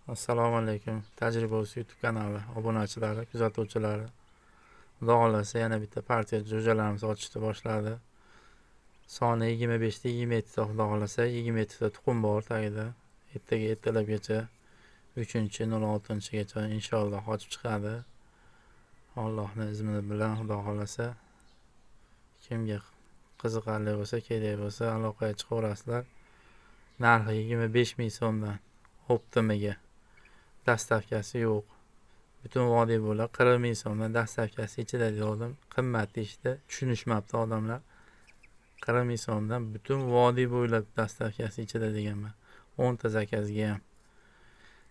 Assalomu alaykum. Tajriba o'z YouTube kanali obunachilari, kuzatuvchilari. Xudo xolasa yana bitta partiya jo'jalarimiz ochishni boshladi. Soni 25 ta 27 ta xudo xolasa 27 ta tuxum bor tagida. Ertaga ertalabgacha 3-06-gacha inshaalloh ochib chiqadi. Allohning izni bilan xudo xolasa kimga qiziqarli bo'lsa, kerak bo'lsa aloqaga chiqaverasizlar. Narxi 25 ming so'mdan optimiga. Dastavkasi yo'q. Butun vodiy bo'ylab 40 ming so'mdan dastavkasi ichida degandim. Qimmat deyishdi, tushunishmabdi odamlar. 40 ming so'mdan butun vodiy bo'ylab dastavkasi ichida deganman. 10 ta zakazga ham.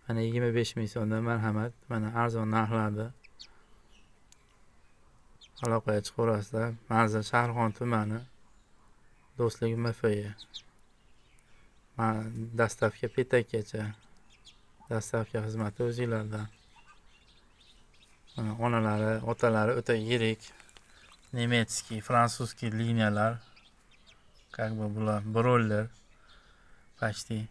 Mana 25 ming so'mdan marhamat, mana arzon narxlarda. Aloqaga chiqaverasizlar. Manzil Shahrixon tumani, Do'stlik MFI. Dastavka Petakgacha. Dastavka xizmati o'zinglardan. Mana onalari, otalari o'ta yirik. Немецкий, французский liniyalar. Как бы bular broiler почти.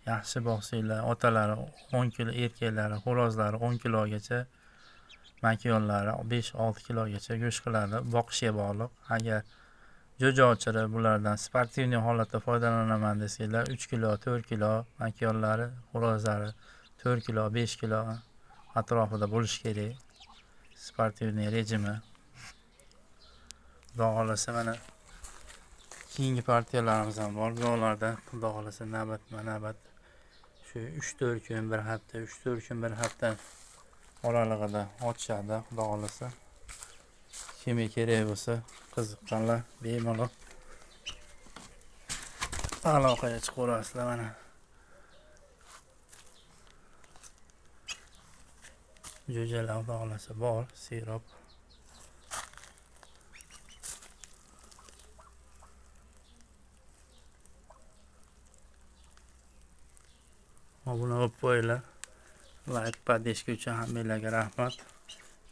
Yaxshi boqsanglar, otalari 10 kilo, erkaklari, xo'rozlari 10 kilogacha, makiyonlari 5-6 kilogacha go'sht qiladi. Boqishga bog'liq. Agar jo'ja ochirib bulardan sportivniy holatda foydalanaman desanglar, 3 kilo, 4 kilo makiyonlari, xo'rozlari 4 kilo, 5 kilo atrofida bo'lishi kerak. Sportivniy rejimi. Xudo xolasa mana keyingi partiyalarimiz ham bor. Bularda xudo xolasa navbatma-navbat shu 3-4 kun bir hafta, 3-4 kun bir hafta oralig'ida ochishadi, xudo xolasa. Kimga kerak bo'lsa, qiziqqanlar bemalol aloqaga chiqaverasizlar mana. Jo'jalar xudo xolasa bor, sirop. Obuna bo'lib qo'yinglar. Like, podдержка uchun hammanglarga rahmat.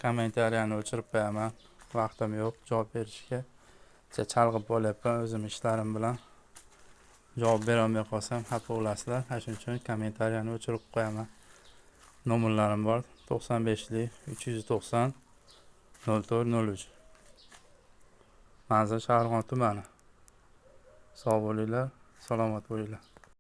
Kommentariyani o'chirib qo'yaman. Vaqtim yo'q javob berishga. Chalg'ib bo'lyapman o'zim ishlarim bilan. Javob bera olmay qolsam xafa bo'lasizlar. Shuning uchun kommentariyani o'chirib qo'yaman. Nomerlarim bor: 95 390 04 03. Manzil Shahrixon tumani. Sog' bo'linglar, salomat bo'linglar.